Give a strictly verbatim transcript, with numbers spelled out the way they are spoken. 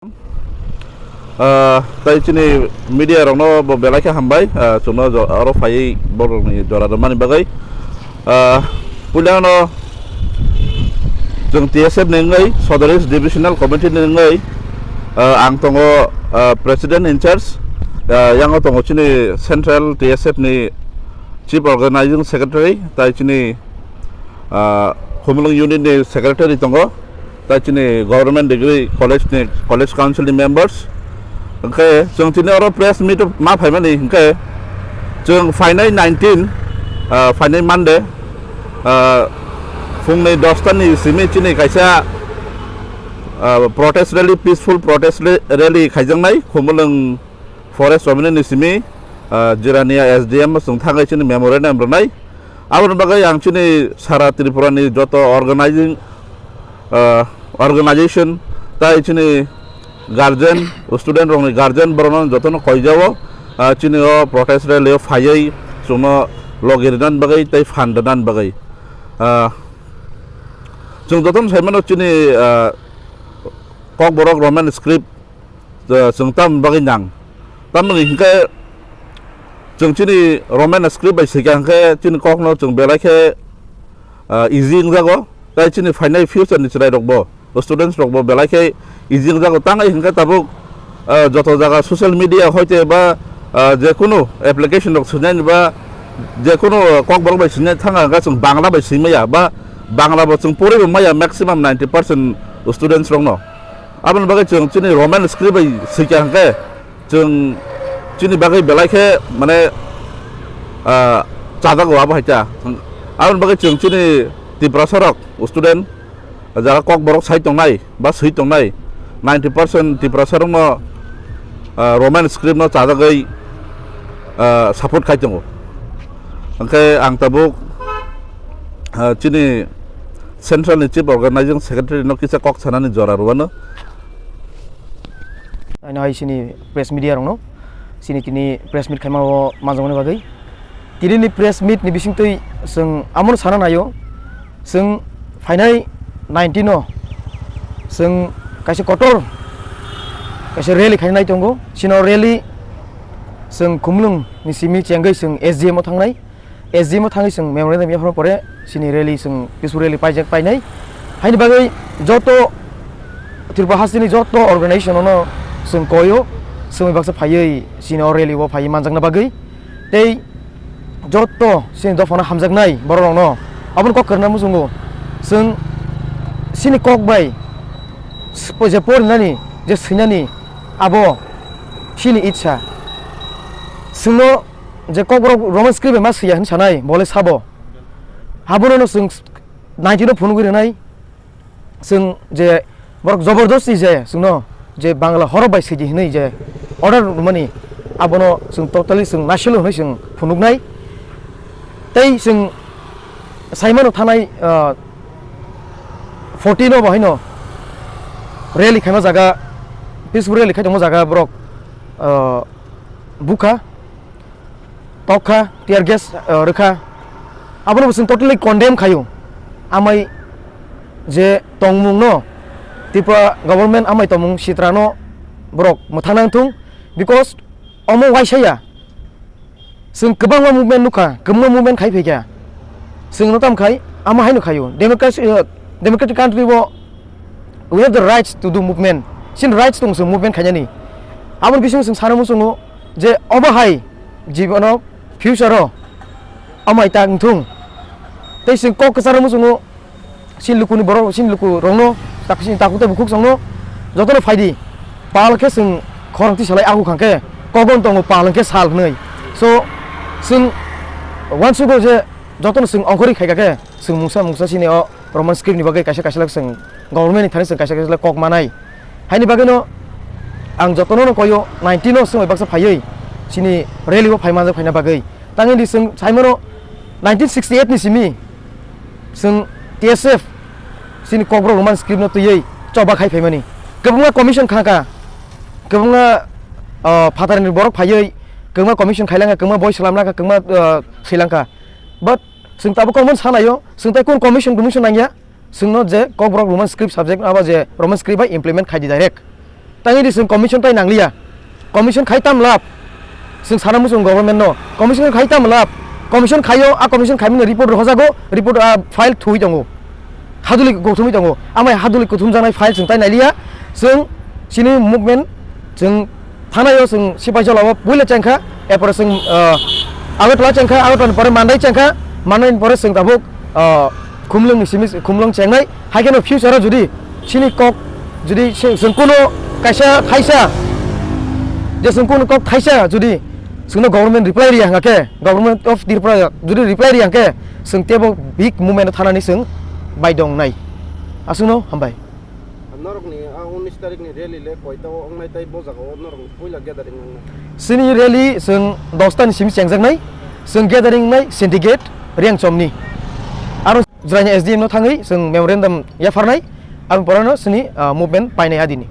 Ah, tai chini media rokno bo belai khe hambai, ah, chwngno jo-, oro phaiwi borokni jora rwmani bagwi. Ah, puilano chwng T S F ni wngwi, Sodor Hills Divisional Committee ni wngwi, ah, ang tongo, ah, President in charge, ah, yango tongo chini Central T S F ni Chief Organizing Secretary, tai chini, ah, Khumulwng Unit ni Secretary tongo, tai chini Government Degree College ni College Council ni members. Hwnkhe chwng tini oro press meet ma phaimani hwnkhe chwng phainai nineteen, ah, phainai Monday, ah, phungni dosta ni simi chini kaisa, ah, protest rally, peaceful protest ra-, rally khaijaknai Khumulwng Forest Community ni simi, ah, Jirania S D M chwng thangwi chini memorandum rwnai. Aboni bagwi ang chini sara Tripura ni joto organizing, ah, organization tai chini guardian, student rokni guardian borokno jotono koijao, ah, chini o protest rally o phaiwi chwngno logi rwna bagwi tei phan rwna bagwi. Ah, chwng jotono saimano chini, ah, Kokborok Roman script, ah, chwng tamoni bagwi nang. Tamoni hinkhe chwng chini Roman script bai swikha hinkhe chini kokno chwng belai khe, ah, easy wngjago. Tai chini phainai future ni chwrai rokbo, students rokbo belai khe easy wngjago. Tangwi hinkhe tabuk, ah, joto jaga social media hoite ba, ah, jekunu application rok swinai ba jekunu kokborok bai swinai thanga hinkhe chwng Bangla bai swimaya ba Bangla bo chwng poribo maya maximum ninety percent students rokno. Aboni bagwi chwng chini Roman script bai swikha hinkhe chwng chini bagwi belai khe mane, ah, chajago abo hai ta. Aboni bagwi chwng chini Tiprasa rok student jaga kokborok sai tongnai ba swi tongnai ninety percent Tiprasa rokno, ah, Roman script no chajagwi, ah, support khai tongo. Hwnkhe ang tabuk, ah, chini Central ni Chief Organizing Secretary no kisa kok sanani jora rwano. Aino hai chini press media rokno, chini tini press meet khaima o manjakmani bagwi. Tini ni press meet ni bisingtwi chwng amono sana naio, chwng phainai nineteen o chwng kaisa kotor kaisa rally khainai tongo. Chini o rally chwng Khumulwng ni simi chengwi chwng S D M o thangnai. S D M o thangwi chwng memorandum yaphar pore chini rally chwng peaceful rally paijak painai. Haini bagwi joto Tripura hasteni joto organization no chwng koio, chwng baksa phaiwi chini o rally o phaiwi manjakna bagwi. Tei joto chini dophano hamjaknai borok rokno abono kok kwrwngna muchungo. Chwng chini kok bai sp-, je porinani je swinani abo chini itsa. Chwngno je Kokborok Roman script bai ma swiya hinwi sanai, bo le sabo. Abono no chwng nineteen o phunugwi rwnai, chwng je borok jobordosti je chwngno je Bangla horop bai swidi hinwi je order rwmani, abono chwng totally chwng naisilo hinwi chwng phunuknai. Tei chwng saimano thanai, ah, fourteen o bo haino rally khaima jaga, peaceful rally khai tongma jaga borok, ah, bukha. Tokha, tear gas, ah, rwkha. Abono bo chwng totally condemn khaio. Amai je tongmungno, Tripura government amai tongmung sitrano borok mwthang nang thung, because omo waisa ya. Chwng kwbangma movement nukha, kwbangma movement khai phaikha. Chwngno tam khai, amo haino khaio. Democracy, ah, democratic country bo we have the rights to do movement. Chini rights tong chwng movement khainani. Aboni bisingo chwng sana muchungo je obo hai jibono future o amai ta wngthung. Tei chwng kok kwcharo muchungo chini lukuni borok, chini luku rokno tak-, chini takhuk tei bukhuk chwngno jotono phaidi. Pal khe chwng khorang tisalai ahu khang khe kogon tongo pal hwnkhe sal hwnwi. So chwng uansugo je jotono chwng ongkhorwi khaikha khe chwng mungsa mungsa chini o Roman script ni bagwi kaisa kaisa lak chwng government ni thani chwng kaisa kaisa lak kok manai. Haini bagwi no ang jotono no koyo nineteen o chwng bai baksa phaiwi chini rally o phai manjak phaina bagwi. Tangwi di chwng saimano nineteen sixty-eight ni simi chwng T S F chini Kokborok Roman script no twiwi choba khai phaimani. Kwbangma commission khaka, kwbangma, ah, phatarni borok phaiwi kwbangma commission khailangkha, kwbangma boi swlamlangkha, kwbangma, ah, swilangkha. But chwng tabuk kokno sanaio, chwng tai kun commission commission nangya, chwngno je Kokborok Roman script subject abo je Roman script bai implement khaidi direct. Tangwi di chwng commission tai nangliya. Commission khai tam lab. Chwng sana muchung government no. Commission khai tam lab. Commission khaio, a commission khaimani report rohojago, report a file thui tongo. Haduli kuthumwi tongo. Amai haduli kuthum janai file chwng tai nailiya. Chwng chini movement chwng thanaio chwng sipai jolao puila chengkha. Erpore chwng, ah, Agartala chengkha, Agartala ni pore Mandai chengkha, Mandai ni pore chwng tabuk, ah, Khumlwng ni simi Khumlwng chengnai. Hai kheno future o jodi chini kok jodi se-, chwng kuno kaisa thaisa, je chwng kuno kok thaisa jodi chwngno government reply riya hwnkha khe, Government of Tripura jodi reply riya hwnkhe, chwng tebo big movement o thanani chwng bai dong nai. Aswkno hambai. Norokni a unis tarikni rally le koita o wngnai tei bo jagao norokni puila gathering wngnai? Chini rally chwng dosta ni simi chengjaknai, chwng gathering wngnai Syndicate Rengchomni. Aro Jwraini S D M no thangwi chwng memorandum yapharnai, aboni pore no chini, ah, movement painai adini.